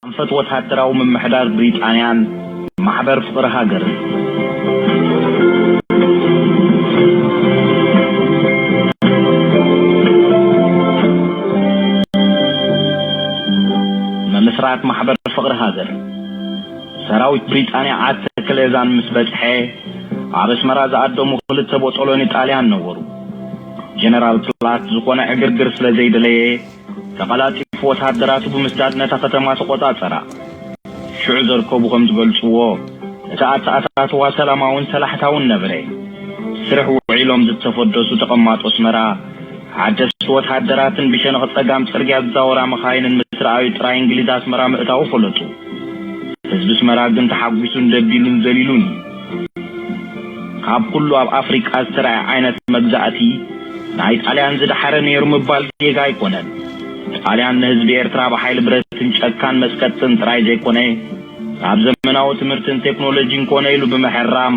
ኣንፈት ወታደራዊ ምምሕዳር ብሪጣንያን ማሕበር ፍቕሪ ሃገርን። ምምስራት ማሕበር ፍቕሪ ሃገር። ሰራዊት ብሪጣንያ ዓዲ ተከሌዛን ምስ በጽሐ፣ ኣብ ኣስመራ ዝኣደሙ ክልተ ቦጦሎኒ ጣልያን ነበሩ። ጀነራል ፕላት ዝኾነ ዕግርግር ስለ ዘይደለየ፣ ተቐላጢፉ ወተሃደራቱ ብምስዳድ ነታ ከተማ ተቖጻጸራ። ሽዑ ዘርከቡ ከም ዝገልጽዎ፣ እቲ ኣተኣታትዋ ሰላማውን ሰላሕታውን ነበረ። ስርሕ ውዒሎም ዝተፈደሱ ተቐማጦ ኣስመራ፣ ሓደስቲ ወተሃደራትን ብሸነኽ ጸጋም ጽርግያ ዝዛወራ መኻይንን ምስ ረኣዩ ጥራይ እንግሊዝ ኣስመራ ምእታዉ ፈለጡ። ህዝቢ ኣስመራ ግን ተሓጒሱን ደቢሉን ዘሊሉን እዩ። ካብ ኩሉ ኣብ ኣፍሪቃ ዝተረኣየ ዓይነት መግዛእቲ ናይ ጣልያን ዝደሓረ ነይሩ ምባል ጌጋ ኣይኮነን። ጣልያን ንህዝቢ ኤርትራ ብሓይሊ ብረትን ጨካን መስቀጥን ጥራይ ዘይኮነ፣ ካብ ዘመናዊ ትምህርትን ቴክኖሎጂን ኮነ ኢሉ ብምሕራም፣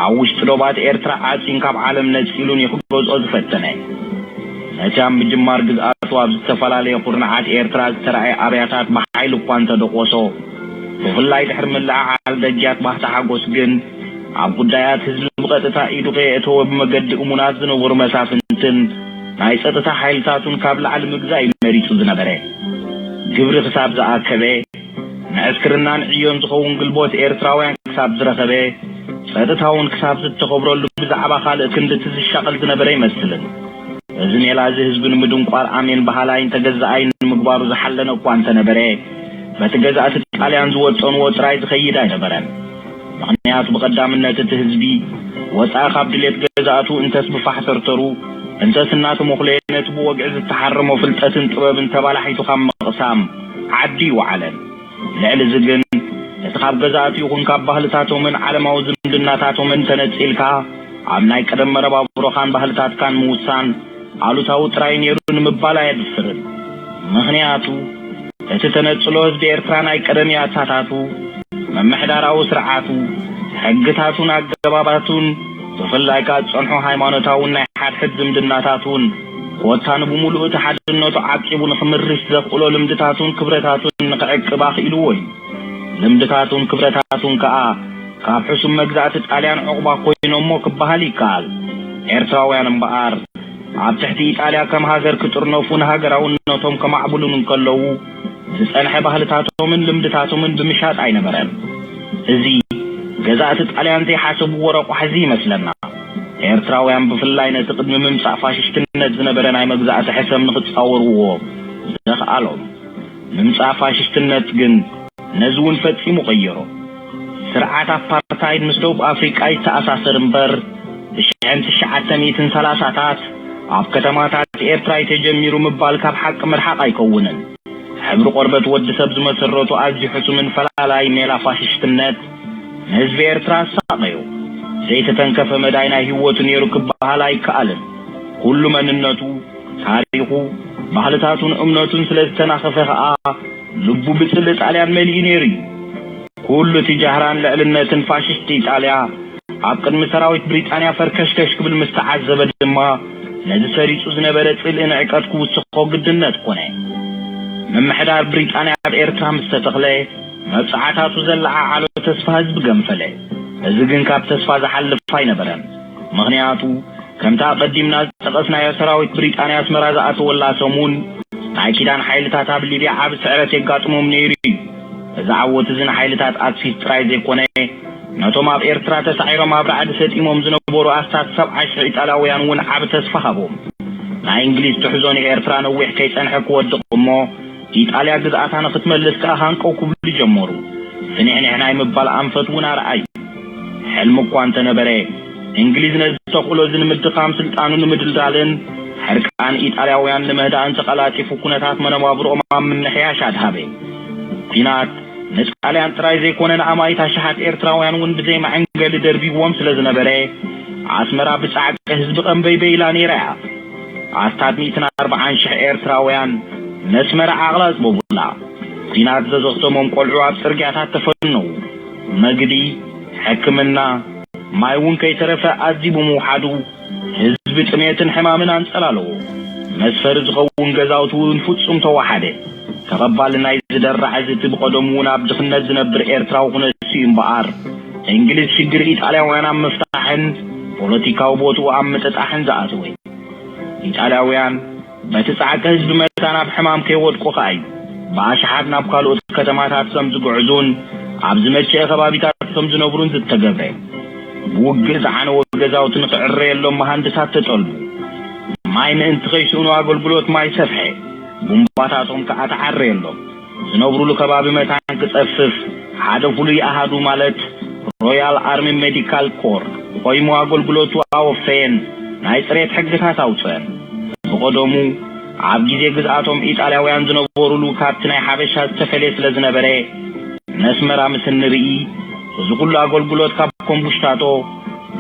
ኣብ ውሽጢ ዶባት ኤርትራ ዓጺን ካብ ዓለም ነጺሉን እዩ ክገዝኦ ዝፈተነ። ነቲ ኣብ ምጅማር ግዝኣቱ ኣብ ዝተፈላለየ ኩርናዓት ኤርትራ ዝተራእየ ኣብያታት ብሓይሊ እኳ እንተደቆሶ፣ ብፍላይ ድሕሪ ምልዕዓል ደግያት ባህታ ሓጎስ ግን፣ ኣብ ጉዳያት ህዝቢ ብቐጥታ ኢዱ ከየእተወ ብመገዲ እሙናት ዝነበሩ መሳፍንትን ናይ ጸጥታ ሓይልታቱን ካብ ላዕሊ ምግዛእ እዩ መሪጹ ዝነበረ። ግብሪ ክሳብ ዝኣከበ፣ ንዕስክርናን ዕዮን ዝኸውን ግልቦት ኤርትራውያን ክሳብ ዝረኸበ፣ ጸጥታውን ክሳብ ዝተኸብረሉ ብዛዕባ ካልእ ክንድቲ ዝሻቐል ዝነበረ ኣይመስልን። እዚ ሜላ እዚ ህዝቢ ንምድንቋር ኣሜን በሃላይን ተገዛኣይን ንምግባሩ ዝሓለነ እኳ እንተነበረ፣ በቲ ገዛእቲ ጣልያን ዝወጠንዎ ጥራይ ዝኸይድ ኣይነበረን። ምኽንያቱ ብቐዳምነት እቲ ህዝቢ ወጻኢ ካብ ድሌት ገዛእቱ እንተስ ብፋሕተርተሩ፣ እንተስ እናተሞኽለየ ነቲ ብወግዒ ዝተሓረሞ ፍልጠትን ጥበብን ተባላሒቱ ካብ ምቕሳም ዓዲ ይወዓለን። ልዕሊ እዚ ግን፣ እቲ ካብ ገዛእቲ ይኹን ካብ ባህልታቶምን ዓለማዊ ዝምድናታቶምን ተነጺልካ፣ ኣብ ናይ ቀደም መረባብሮኻን ባህልታትካን ምውሳን፣ ኣሉታዊ ጥራይ ነይሩ ንምባል ኣየድፍርን። ምኽንያቱ፣ እቲ ተነጽሎ ህዝቢ ኤርትራ ናይ ቀደም ያታታቱ፣ ምምሕዳራዊ ስርዓቱ፣ ሕግታቱን ኣገባባቱን፣ ብፍላይ ከኣ ዝጸንሑ ሃይማኖታውን ናይ ሓድሕድ ዝምድናታቱን፣ ኮታ ንብምሉኡ እቲ ሓድነቱ ዓቂቡ ንኽምርሽ ዘኽእሎ ልምድታቱን ክብረታቱን ንኽዕቅብ ኣኽኢልዎ እዩ። ልምድታቱን ክብረታቱን ከኣ ካብ ሕሱም መግዛእቲ ጣልያን ዕቑባ ኮይኖሞ ክበሃል ይከኣል። ኤርትራውያን እምበኣር፣ ኣብ ትሕቲ ኢጣልያ ከም ሃገር ክጥርነፉን ሃገራውነቶም ከማዕብሉን እንከለዉ፣ ዝጸንሐ ባህልታቶምን ልምድታቶምን ብምሻጥ ኣይነበረን። እዚ ገዛእቲ ጣልያን ዘይሓሰብዎ ረቋሒ እዚ ይመስለና። ኤርትራውያን ብፍላይ ነቲ ቅድሚ ምምጻእ ፋሽስትነት ዝነበረ ናይ መግዛእቲ ሕሰም ንኽጻወርዎ ዘኽኣሎም። ምምጻእ ፋሽስትነት ግን ነዚ እውን ፈጺሙ ቀየሮ። ስርዓት ኣፓርታይድ ምስ ደቡብ ኣፍሪቃ ይተኣሳሰር እምበር፣ ብሽሕን ትሽዓተ ሚእትን ሰላሳታት ኣብ ከተማታት ኤርትራ እዩ ተጀሚሩ ምባል ካብ ሓቂ ምርሓቕ ኣይከውንን። ሕብሪ ቆርበት ወዲ ሰብ ዝመሰረቱ ኣዝዩ ሕሱምን ፈላላይ ሜላ ፋሽስትነት ንህዝቢ ኤርትራ ኣሳቐዮ። ዘይተተንከፈ መዳይ ናይ ህይወቱ ነይሩ ክበሃል ኣይከኣልን። ኩሉ መንነቱ፣ ታሪኹ፣ ባህልታቱን እምነቱን ስለ ዝተናኸፈ ኸኣ፣ ልቡ ብጽልኢ ጣልያን መሊኡ ነይሩ እዩ። ኩሉ እቲ ጃህራን ልዕልነትን ፋሽስት ኢጣልያ ኣብ ቅድሚ ሰራዊት ብሪጣንያ ፈርከሽከሽ ክብል ምስ ተዓዘበ ድማ፣ ነዚ ሰሪጹ ዝነበረ ጽልኢ ንዕቀት ክውስኾ ግድነት ኮነ። ምምሕዳር ብሪጣንያ ኣብ ኤርትራ ምስ ተተኽለ፣ መብጽዓታቱ ዘለዓዓሎ ተስፋ ህዝቢ ገንፈለ። እዚ ግን ካብ ተስፋ ዝሓልፍ ኣይነበረን። ምኽንያቱ፣ ከምቲ ኣቐዲምና ዝጠቐስናዮ፣ ሰራዊት ብሪጣንያ ኣስመራ ዝኣተወላ ሰሙን፣ ናይ ኪዳን ሓይልታት ኣብ ሊብያ ዓቢ ስዕረት የጋጥሞም ነይሩ እዩ። እዚ ዓወት እዚ ንሓይልታት ኣክሲስ ጥራይ ዘይኮነ፣ ነቶም ኣብ ኤርትራ ተሳዒሮም ኣብ ራዕዲ ሰጢሞም ዝነበሩ ኣስታት ሰብዓ ሽሕ ኢጣልያውያን እውን ዓቢ ተስፋ ሃቦም። ናይ እንግሊዝ ትሕዞ ንኤርትራ ነዊሕ ከይጸንሐ ክወድቕ እሞ፣ ኢጣልያ ግዝኣታ ንኽትመልስ ከኣ ሃንቀው ክብሉ ጀመሩ። ፍኒሕኒሕ ናይ ምባል ኣንፈት እውን ኣርኣዩ። ሕልሚ እኳ እንተነበረ፣ እንግሊዝ ነዚ ተኽእሎ እዚ ንምድኻም ስልጣኑ ንምድልዳልን ሕርቃን ኢጣልያውያን ንምህዳእን ተቐላጢፉ ኩነታት መነባብሮኦም ኣብ ምምሕያሽ ኣድሃበ። ኲናት ንጣልያን ጥራይ ዘይኮነ ንኣማኢት ኣሽሓት ኤርትራውያን እውን ብዘይ መዐንገሊ ደርቢዎም ስለ ዝነበረ፣ ኣስመራ ብጻዕቂ ህዝቢ ቀንበይበይ ኢላ ነይራ እያ። ኣስታት ሚእትን ኣርብዓን ሽሕ ኤርትራውያን ነስመራ ዓቕላ ኣጽበቡላ። ኲናት ዘዘኽተሞም ቆልዑ ኣብ ጽርግያታት ተፈነዉ። መግቢ፣ ሕክምና፣ ማይ እውን ከይተረፈ ኣዝዩ ብምውሓዱ፣ ህዝቢ ጥሜትን ሕማምን ኣንጸላለዎ። መስፈሪ ዝኸውን ገዛውቲ እውን ፍጹም ተወሓደ። ተቐባሊ ናይ ዝደራዕ እዚ እቲ ብቐደሙ እውን ኣብ ድኽነት ዝነብር ኤርትራዊ ኩነሱ እዩ እምበኣር፣ እንግሊዝ ሽግር ኢጣልያውያን ኣብ ምፍታሕን ፖለቲካዊ ቦትኡ ኣብ ምጥጣሕን ዝኣተወ እዩ። ኢጣልያውያን በቲ ጻዕቂ ህዝቢ መታን ኣብ ሕማም ከይወድቁ ከኣ እዩ ብኣሽሓት ናብ ካልኦት ከተማታት ከም ዝግዕዙን ኣብ ዝመቸአ ከባቢታት ከም ዝነብሩን ዝተገብረ። ብውግእ ዝዓነወ ገዛውቲ ንኽዕረየሎም መሃንድሳት ተጠልቡ። ማይ ምእንቲ ከይስእኑ ኣገልግሎት ማይ ሰፍሐ። ቡምባታቶም ከኣ ተዓረየሎም። ዝነብሩሉ ከባቢ መታን ክጸፍፍ ሓደ ፍሉይ ኣሃዱ ማለት ሮያል ኣርሚ ሜዲካል ኮር ቆይሙ ኣገልግሎቱ ኣወፈየን ናይ ጽሬት ሕግታት ኣውጽአን። ብቐደሙ ኣብ ግዜ ግዝኣቶም ኢጣልያውያን ዝነበሩሉ ካብቲ ናይ ሓበሻ ዝተፈልየ ስለ ዝነበረ ነስመራ ምስ እንርኢ እዚ ኩሉ ኣገልግሎት ካብ ኮምቡሽታቶ፣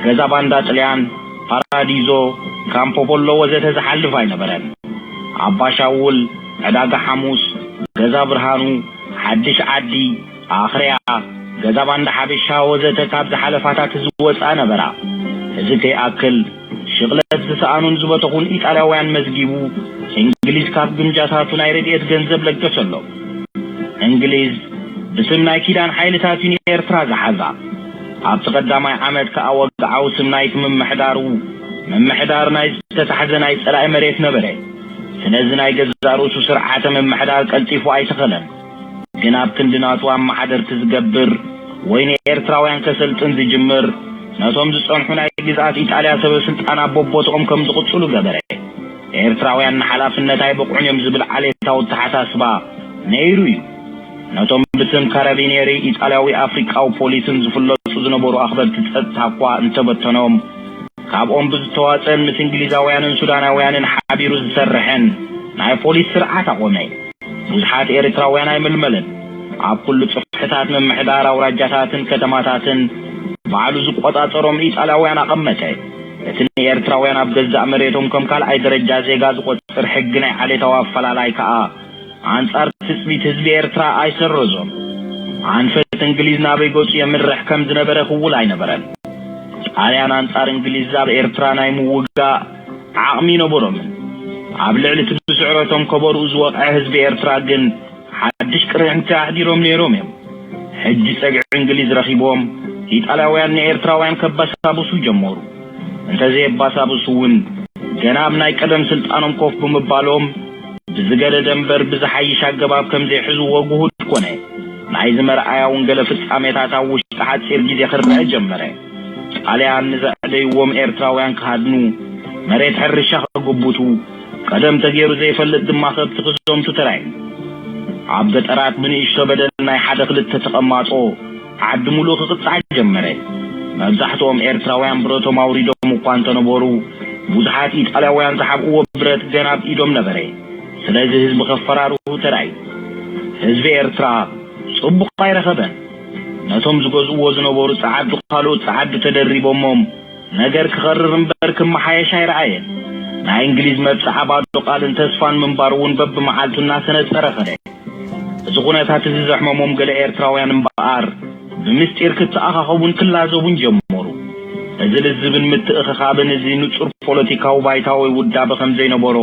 ገዛ ባንዳ ጥልያን፣ ፓራዲዞ፣ ካምፖ ፖሎ ወዘተ ዝሓልፍ ኣይነበረን። ኣባሻውል፣ ዕዳጋ ሓሙስ፣ ገዛ ብርሃኑ፣ ሓድሽ ዓዲ፣ ኣኽርያ፣ ገዛ ባንዳ ሓበሻ ወዘተ ካብ ዝሓለፋታት ዝወፃ ነበራ። እዚ ከይኣክል ሽቕለት ዝሰኣኑን ዝበተኹን ኢጣልያውያን መዝጊቡ እንግሊዝ ካብ ግምጃታቱ ናይ ረድኤት ገንዘብ ለገሰሎም። እንግሊዝ ብስም ናይ ኪዳን ሓይልታት እዩ ንኤርትራ ዝሓዛ። ኣብቲ ቀዳማይ ዓመት ከኣ ወግዓዊ ስም ናይቲ ምምሕዳሩ ምምሕዳር ናይ ዝተታሕዘ ናይ ጸላኢ መሬት ነበረ። ስለዚ ናይ ገዛእ ርእሱ ስርዓተ ምምሕዳር ቀልጢፉ ኣይተኸለን። ግን ኣብ ክንዲ ናቱ ኣመሓደርቲ ዝገብር ወይ ንኤርትራውያን ከሰልጥን ዝጅምር ነቶም ዝጸንሑ ናይ ግዝኣት ኢጣልያ ሰበ ስልጣን ኣብ ቦቦትኦም ከም ዝቕጽሉ ገበረ። ኤርትራውያን ንሓላፍነት ኣይበቕዑን እዮም ዝብል ዓሌታዊ ኣተሓሳስባ ነይሩ እዩ። ነቶም ብስም ካራቢኔሪ ኢጣልያዊ ኣፍሪቃዊ ፖሊስን ዝፍለጡ ዝነበሩ ኣኽበርቲ ጸጥታ እኳ እንተበተኖም ካብኦም ብዝተዋጸን ምስ እንግሊዛውያንን ሱዳናውያንን ሓቢሩ ዝሰርሕን ናይ ፖሊስ ስርዓት ኣቖመ። ብዙሓት ኤርትራውያን ኣይመልመለን። ኣብ ኩሉ ጽፍሕታት ምምሕዳር ኣውራጃታትን ከተማታትን ባዕሉ ዝቆጻጸሮም ኢጣልያውያን ኣቐመጠ። እቲ ንኤርትራውያን ኣብ ገዛእ መሬቶም ከም ካልኣይ ደረጃ ዜጋ ዝቆጽር ሕጊ ናይ ዓሌታዊ ኣፈላላይ ከኣ ኣንጻር ትጽቢት ህዝቢ ኤርትራ ኣይሰረዞን። ኣንፈት እንግሊዝ ናበይ ገጹ የምርሕ ከም ዝነበረ ክውል ኣይነበረን። ጣልያን ኣንጻር እንግሊዝ ኣብ ኤርትራ ናይ ምውጋእ ዓቕሚ ይነበሮምን። ኣብ ልዕሊ እቲ ብስዕረቶም ከበርኡ ዝወቕዐ ህዝቢ ኤርትራ ግን ሓድሽ ቅርሕንቲ ኣሕዲሮም ነይሮም እዮም። ሕጂ ጸግዒ እንግሊዝ ረኺቦም ኢጣልያውያን ንኤርትራውያን ከባሳብሱ ጀመሩ። እንተዘየባሳብሱ እውን ገና ኣብ ናይ ቀደም ስልጣኖም ኮፍ ብምባሎም ብዝገደደ እምበር ብዝሓይሽ ኣገባብ ከም ዘይሕዝዎ ግሁድ ኮነ። ናይዚ መርኣያ እውን ገለ ፍጻሜታት ኣብ ውሽጢ ሓጺር ግዜ ክረአ ጀመረ። ጣልያን ንዘዕደይዎም ኤርትራውያን ክሃድኑ፣ መሬት ሕርሻ ክግብቱ፣ ቀደም ተገይሩ ዘይፈልጥ ድማ ከብቲ ክዘምቱ ተራእዩ። ኣብ ገጠራት ብንእሽቶ በደል ናይ ሓደ ክልተ ተቐማጦ ዓዲ ሙሉእ ክቕጻዕ ጀመረ። መብዛሕትኦም ኤርትራውያን ብረቶም ኣውሪዶም እኳ እንተነበሩ ብዙሓት ኢጣልያውያን ዝሓብእዎ ብረት ገና ኣብ ኢዶም ነበረ። ስለዚ ህዝቢ ከፈራርሁ ተራእዩ። ህዝቢ ኤርትራ ጽቡቕ ኣይረኸበን። ነቶም ዝገዝእዎ ዝነበሩ ጸዓዱ ካልኦት ጸዓዱ ተደሪቦሞም ነገር ክኸርር እምበር ክመሓየሽ ኣይረኣየን። ናይ እንግሊዝ መብጽዓ ባዶ ቃልን ተስፋን ምንባሩ እውን በብመዓልቱ እናሰነጸረ ኸደ። እዚ ኩነታት እዚ ዘሕመሞም ገለ ኤርትራውያን እምበኣር ብምስጢር ክተኣኻኸቡን ክላዘቡን ጀመሩ። እዚ ልዝብን ምትእኽኻብን እዚ ንጹር ፖለቲካዊ ባይታ ወይ ውዳበ ከም ዘይነበሮ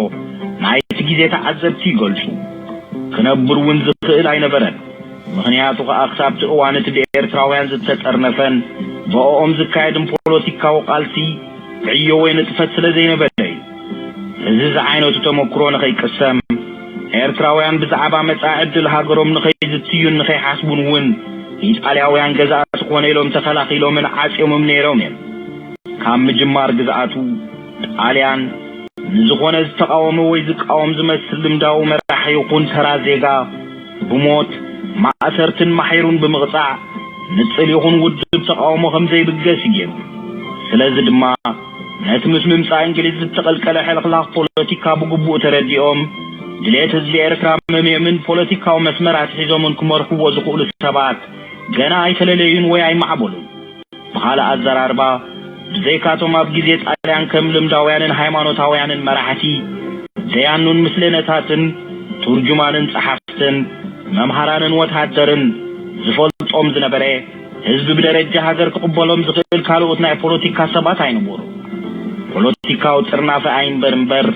ናይቲ ግዜ ተዓዘብቲ ይገልጹ። ክነብር እውን ዝኽእል ኣይነበረን። ምኽንያቱ ከኣ ክሳብቲ እዋን እቲ ብኤርትራውያን ዝተጠርነፈን ብኦኦም ዝካየድን ፖለቲካዊ ቃልሲ ዕዮ ወይ ንጥፈት ስለ ዘይነበረ እዩ። እዚ ዝዓይነቱ ተመክሮ ንኸይቅሰም ኤርትራውያን ብዛዕባ መጻኢ ዕድል ሃገሮም ንኸይዝትዩን ንኸይሓስቡን እውን ኢጣልያውያን ገዛእቲ ኮነ ኢሎም ተኸላኺሎምን ዓጽዮምን ነይሮም እዮም። ካብ ምጅማር ግዝኣቱ ጣልያን ንዝኾነ ዝተቓወመ ወይ ዝቃወም ዝመስል ልምዳዊ መራሒ ይኹን ተራ ዜጋ ብሞት ማእሰርትን ማሒሩን ብምቕጻዕ ንጽል ይኹን ውድብ ተቓውሞ ከም ዘይብገስ እዩ ገይሩ። ስለዚ ድማ ነቲ ምስ ምምጻእ እንግሊዝ ዝተቐልቀለ ሕልኽላኽ ፖለቲካ ብግቡእ ተረዲኦም ድሌት ህዝቢ ኤርትራ መምየምን ፖለቲካዊ መስመር ኣትሒዞምን ክመርሕዎ ዝኽእሉ ሰባት ገና ኣይተለለዩን ወይ ኣይማዕበሉን። ብኻልእ ኣዘራርባ ብዘይካቶም ኣብ ግዜ ጣልያን ከም ልምዳውያንን ሃይማኖታውያንን መራሕቲ ደያኑን ምስለነታትን ቱርጁማንን ጸሓፍትን መምሃራንን ወትሃደርን ዝፈልጦም ዝነበረ ህዝቢ ብደረጃ ሃገር ክቕበሎም ዝኽእል ካልኦት ናይ ፖለቲካ ሰባት ኣይነበሩ። ፖለቲካዊ ጥርናፈ ኣይንበር እምበር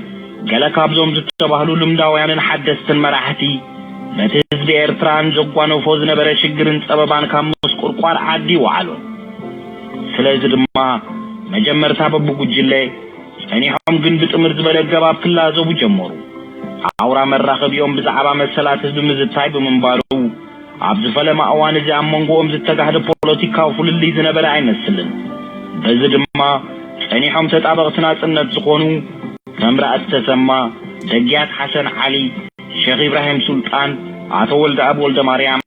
ገለ ካብዞም ዝተባህሉ ልምዳውያንን ሓደስትን መራሕቲ ነቲ ህዝቢ ኤርትራን ዘጓነፎ ዝነበረ ሽግርን ጸበባን ካብ ምስቁርቋር ዓዲ ይወዓሎ። ስለዚ ድማ መጀመርታ በብጉጅለ ጸኒሖም ግን ብጥምር ዝበለ ኣገባብ ክላዘቡ ጀመሩ። ኣውራ መራኸቢኦም ብዛዕባ መሰላት ህዝቢ ምዝታይ ብምንባሩ፣ ኣብ ዝፈለማ እዋን እዚ ኣብ መንጎኦም ዝተጋህደ ፖለቲካዊ ፍልልይ ዝነበረ ኣይመስልን። በዚ ድማ ጸኒሖም ተጣበቕቲ ናጽነት ዝኾኑ ከም ራእሲ ተሰማ፣ ደግያት ሓሰን ዓሊ፣ ሸኽ ኢብራሂም ሱልጣን፣ ኣቶ ወልደኣብ ወልደማርያም፣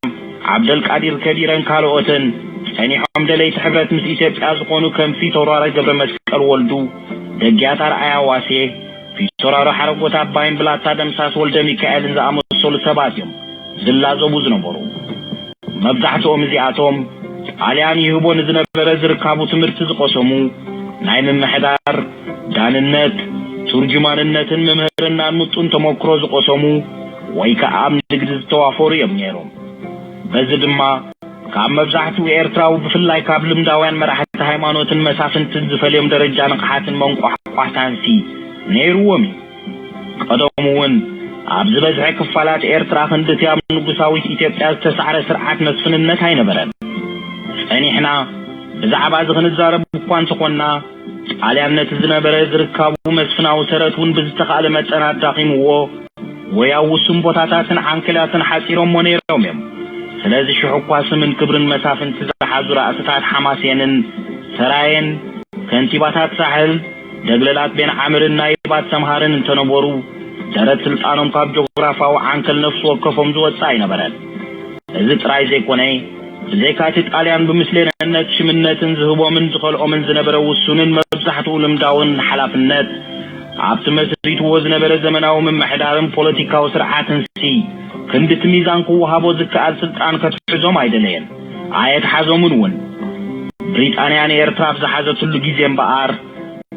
ዓብደልቃዲር ከቢረን ካልኦትን ጸኒሖም ደለይቲ ሕብረት ምስ ኢትዮጵያ ዝኾኑ ከም ፊተውራሪ ገብረ መስቀል ወልዱ፣ ደግያት ኣርኣያ ዋሴ፣ ፊተውራሪ ሓረጎት ኣባይን ብላታ ደምሳስ ወልደ ሚካኤልን ዝኣመሰሉ ሰባት እዮም ዝላዘቡ ዝነበሩ። መብዛሕትኦም እዚኣቶም ጣልያን ይህቦ ንዝነበረ ዝርካቡ ትምህርቲ ዝቐሰሙ፣ ናይ ምምሕዳር፣ ዳንነት፣ ቱርጅማንነትን ምምህርናን ምጡን ተመክሮ ዝቐሰሙ ወይ ከኣ ኣብ ንግዲ ዝተዋፈሩ እዮም ነይሮም። በዚ ድማ ካብ መብዛሕትኡ ኤርትራዊ ብፍላይ ካብ ልምዳውያን መራሕቲ ሃይማኖትን መሳፍንትን ዝፈልዮም ደረጃ ንቕሓትን መንቋሕቋሕታንሲ ነይርዎም እዩ። ቀደሙ እውን ኣብ ዝበዝሐ ክፋላት ኤርትራ ክንድቲ ኣብ ንጉሳዊት ኢትዮጵያ ዝተሳዕረ ስርዓት መስፍንነት ኣይነበረን። ጸኒሕና ብዛዕባ እዚ ክንዛረብ እኳ እንተኾንና፣ ጣልያን ነቲ ዝነበረ ዝርካቡ መስፍናዊ ሰረት እውን ብዝተኻእለ መጠን ኣዳኺምዎ ወይ ኣብ ውሱን ቦታታትን ዓንክላትን ሓጺሮሞ ነይሮም እዮም። ስለዚ ሽሕ እኳ ስምን ክብርን መሳፍንቲ ዝሓዙ ራእስታት ሓማሴንን ሰራየን፣ ከንቲባታት ሳሕል፣ ደግለላት ቤን ዓምርን ናይባት ሰምሃርን እንተነበሩ፣ ደረት ስልጣኖም ካብ ጆግራፋዊ ዓንከል ነፍሲ ወከፎም ዝወጽእ ኣይነበረን። እዚ ጥራይ ዘይኮነ፣ ብዘይካቲ ጣልያን ብምስሌነነት ሽምነትን ዝህቦምን ዝኸልኦምን ዝነበረ ውሱንን መብዛሕትኡ ልምዳውን ሓላፍነት፣ ኣብቲ መስሪትዎ ዝነበረ ዘመናዊ ምምሕዳርን ፖለቲካዊ ስርዓትንሲ ክንድቲ ሚዛን ክወሃቦ ዝከኣል ስልጣን ከትሕዞም ኣይደለየን፣ ኣየትሓዞምን እውን። ብሪጣንያ ንኤርትራ ኣብ ዝሓዘትሉ ግዜ እምበኣር፣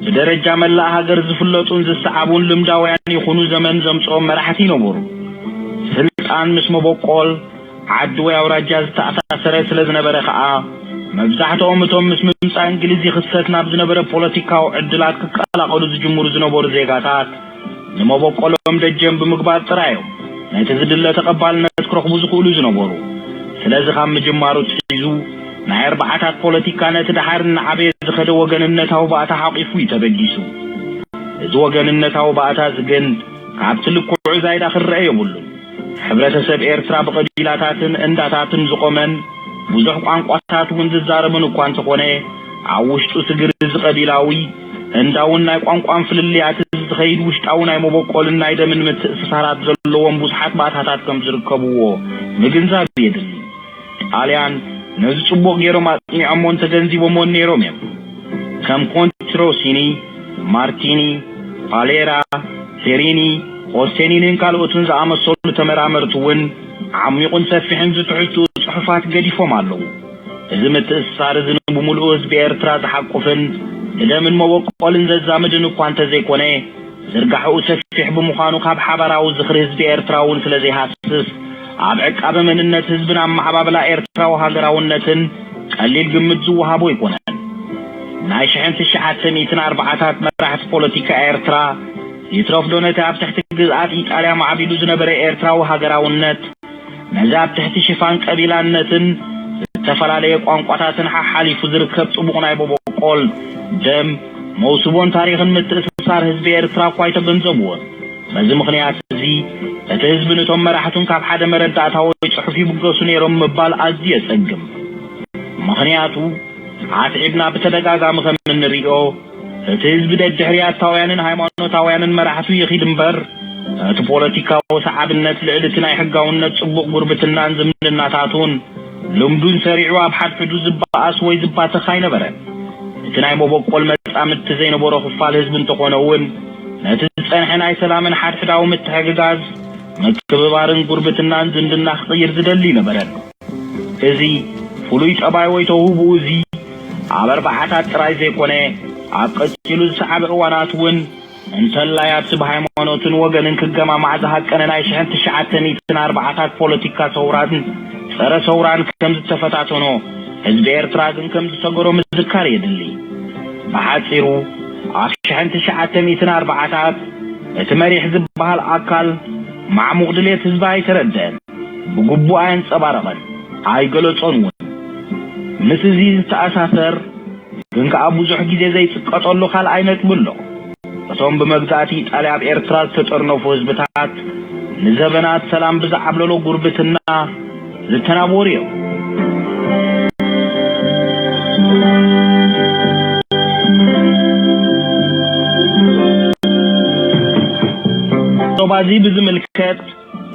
ብደረጃ መላእ ሃገር ዝፍለጡን ዝሰዓቡን ልምዳውያን ይኹኑ ዘመን ዘምጽኦም መራሕቲ ይነበሩ። ስልጣን ምስ መበቆል ዓዲ ወይ ኣውራጃ ዝተኣሳሰረ ስለ ዝነበረ ከኣ፣ መብዛሕትኦም እቶም ምስ ምምጻእ እንግሊዝ ይኽሰት ናብ ዝነበረ ፖለቲካዊ ዕድላት ክቀላቐሉ ዝጅምሩ ዝነበሩ ዜጋታት፣ ንመበቆሎም ደጀን ብምግባር ጥራይ እዮም ነቲ ዝድለ ተቐባልነት ክረኽቡ ዝኽእሉ ዝነበሩ። ስለዚ ካብ ምጅማሩ ትሒዙ ናይ ኣርባዓታት ፖለቲካ ነቲ ደሓር እናዓበየ ዝኸደ ወገንነታዊ ባእታ ሓቒፉ እዩ ተበጊሱ። እዚ ወገንነታዊ ባእታ እዚ ግን ካብቲ ልክዑ ዛይዳ ክረአ የብሉን። ሕብረተሰብ ኤርትራ ብቐቢላታትን እንዳታትን ዝቖመን ብዙሕ ቋንቋታት እውን ዝዛረብን እኳ እንተኾነ፣ ኣብ ውሽጡ ስግር እዚ ቀቢላዊ እንዳውን ናይ ቋንቋን ፍልልያት እዚ ዝኸይድ ውሽጣዊ ናይ መበቆልን ናይ ደምን ምትእስሳራት ዘለዎም ብዙሓት ባእታታት ከም ዝርከብዎ ምግንዛብ የድሊ። ጣልያን ነዚ ጽቡቕ ገይሮም ኣጽኒዖሞን ተገንዚቦሞን ነይሮም እዮም። ከም ኮንት ሮሲኒ፣ ማርቲኒ፣ ፓሌራ፣ ሴሪኒ፣ ኦስቴኒንን ካልኦትን ዝኣመሰሉ ተመራመርቲ እውን ዓሚቑን ሰፊሕን ዝትሕዝትኡ ጽሑፋት ገዲፎም ኣለዉ። እዚ ምትእስሳር እዚ ንብምሉኡ ህዝቢ ኤርትራ ዝሓቁፍን ብደምን መበቆልን ዘዛምድን እኳ እንተዘይኮነ፣ ዝርጋሕኡ ሰፊሕ ብምዃኑ ካብ ሓባራዊ ዝኽሪ ህዝቢ ኤርትራ እውን ስለ ዘይሃስስ፣ ኣብ ዕቃበ መንነት ህዝብን ኣመዓባብላ ኤርትራዊ ሃገራውነትን ቀሊል ግምት ዝወሃቦ ኣይኮነን። ናይ ሽሕን ትሽዓተ ሚእትን ኣርባዓታት መራሕቲ ፖለቲካ ኤርትራ፣ ይትረፍዶ ነቲ ኣብ ትሕቲ ግዝኣት ኢጣልያ ማዕቢሉ ዝነበረ ኤርትራዊ ሃገራውነት፣ ነዚ ኣብ ትሕቲ ሽፋን ቀቢላነትን ዝተፈላለየ ቋንቋታትን ሓሓሊፉ ዝርከብ ጥቡቕ ናይ መበቆል፣ ደም፣ መውስቦን ታሪኽን ምትእስሳር ህዝቢ ኤርትራ እኳ ኣይተገንዘብዎን። በዚ ምኽንያት እዚ፣ እቲ ህዝቢ ነቶም መራሕቱን ካብ ሓደ መረዳእታ ወይ ጽሑፍ ይብገሱ ነይሮም ምባል ኣዝዩ የጸግም። ምኽንያቱ፣ ኣስዒብና ብተደጋጋሚ ከም እንርእዮ፣ እቲ ህዝቢ ደድሕሪ ኣታውያንን ሃይማኖታውያንን መራሕቱ ይኺድ እምበር፣ እቲ ፖለቲካዊ ሰዓብነት ልዕሊ እቲ ናይ ሕጋውነት ጽቡቕ ጉርብትናን ዝምድናታቱን ልምዱን ሰሪዑ ኣብ ሓድሕዱ ዝበኣስ ወይ ዝባተኽ ኣይነበረን። እቲ ናይ መበቆል መጻምድቲ ዘይነበሮ ክፋል ህዝቢ እንተኾነ እውን፣ ነቲ ዝጸንሐ ናይ ሰላምን ሓድሕዳዊ ምትሕግጋዝ፣ ምክብባርን ጉርብትናን ዝምድና ክቕይር ዝደሊ ኣይነበረን። እዚ ፍሉይ ጠባይ ወይ ተውህብኡ እዚ ኣብ ኣርባዓታት ጥራይ ዘይኮነ፣ ኣብ ቀጺሉ ዝሰዓበ እዋናት እውን፣ እንተላይ ኣብቲ ብሃይማኖትን ወገንን ክገማማዕ ዝሃቀነ ናይ ሽሕን ትሽዓተ ሚእትን ኣርባዓታት ፖለቲካ ሰውራን ጸረ ሰውራን ከም ዝተፈታተኖ፣ ህዝቢ ኤርትራ ግን ከም ዝሰገሮ ምዝካር የድሊ። ብሓጺሩ፣ ኣብ ሽሕን ትሽዓተ ሚእትን ኣርባዓታት እቲ መሪሕ ዝበሃል ኣካል ማዕሙቕ ድሌት ህዝቢ ኣይተረደአን። ብግቡእ ኣየንጸባረቐን ኣይገለጾን እውን። ምስ እዚ ዝተኣሳሰር ግን ከኣ ብዙሕ ግዜ ዘይጽቀጠሉ ካልኣይ ነጥቢ ኣሎ። እቶም ብመግዛእቲ ኢጣልያ ኣብ ኤርትራ ዝተጠርነፉ ህዝብታት ንዘበናት ሰላም ብዝዓብለሎ ጉርብትና ዝተናበሩ እዮም። ዞባዚ ብዝምልከት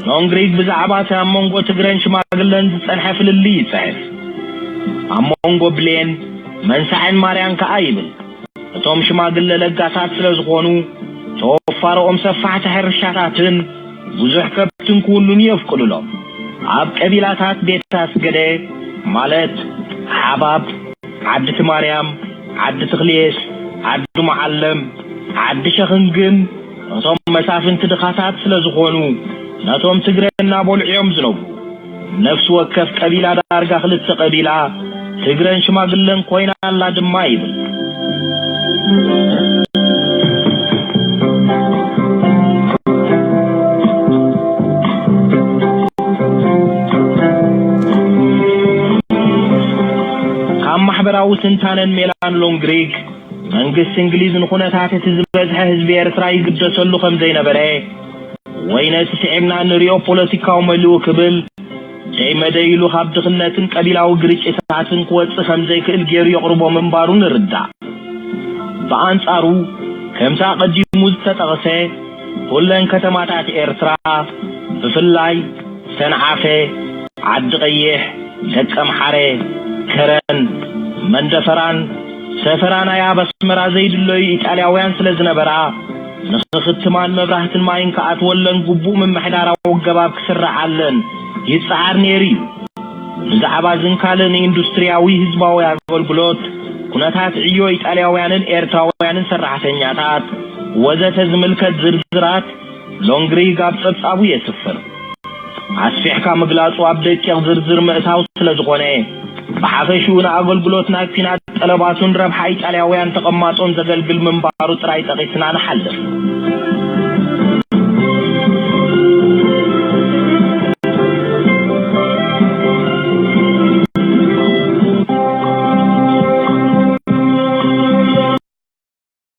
ሎንግሪግ ብዛዕባ እቲ ኣብ መንጎ ትግረን ሽማግለን ዝጸንሐ ፍልልይ ይጽሕፍ። ኣብ መንጎ ብሌን መንሳዕን ማርያን ከኣ ይብል። እቶም ሽማግለ ለጋሳት ስለ ዝኾኑ ተወፋረኦም ሰፋሕቲ ሕርሻታትን ብዙሕ ከብትን ክውንኑ የፍቅዱሎም። ኣብ ቀቢላታት ቤት ኣስገደ ማለት ሓባብ፣ ዓዲ ትማርያም፣ ዓዲ ትኽልየስ፣ ዓዲ መዓለም፣ ዓዲ ሸኽን ግን እቶም መሳፍንቲ ድኻታት ስለ ዝኾኑ ነቶም ትግረ እናበልዑ እዮም ዝነብሩ። ነፍሲ ወከፍ ቀቢላ ዳርጋ ክልተ ቀቢላ ትግረን ሽማግለን ኮይና ኣላ ድማ ይብል። ካብ ማሕበራዊ ትንታነን ሜላን ሎንግሪግ መንግስቲ እንግሊዝ ንኹነታት እቲ ዝበዝሐ ህዝቢ ኤርትራ ይግደሰሉ ከም ዘይነበረ ወይ ነቲ ስዒብና ንሪኦ ፖለቲካዊ መሊኡ ክብል ደይ መደይ ኢሉ ካብ ድኽነትን ቀቢላዊ ግርጭታትን ክወጽእ ከም ዘይክእል ገይሩ የቕርቦ ምንባሩ ንርዳእ። ብኣንጻሩ ከምቲ ኣቐዲሙ ዝተጠቕሰ ኩለን ከተማታት ኤርትራ ብፍላይ ሰንዓፈ፣ ዓዲ ቀይሕ፣ ደቀምሓረ፣ ከረን፣ መንደፈራን ሰፈራ ናይ ኣብ ኣስመራ ዘይድለዩ ኢጣልያውያን ስለ ዝነበራ ንኽኽትማን መብራህትን ማይን ክኣትወለን ግቡእ ምምሕዳራዊ ኣገባብ ክስርዓለን ይጸዓር ነይሩ እዩ። ብዛዕባ ዝንካለ ንኢንዱስትሪያዊ ህዝባዊ ኣገልግሎት ኩነታት ዕዮ ኢጣልያውያንን ኤርትራውያንን ሰራሕተኛታት ወዘተ ዝምልከት ዝርዝራት ሎንግሪግ ኣብ ጸብጻቡ የስፍር። ኣስፊሕካ ምግላጹ ኣብ ደቂቕ ዝርዝር ምእታው ስለ ዝኾነ ብሓፈሽኡ ንኣገልግሎት ናይ ኲናት ጠለባቱን ረብሓ ኢጣልያውያን ተቐማጦን ዘገልግል ምንባሩ ጥራይ ጠቒስና ንሓልፍ።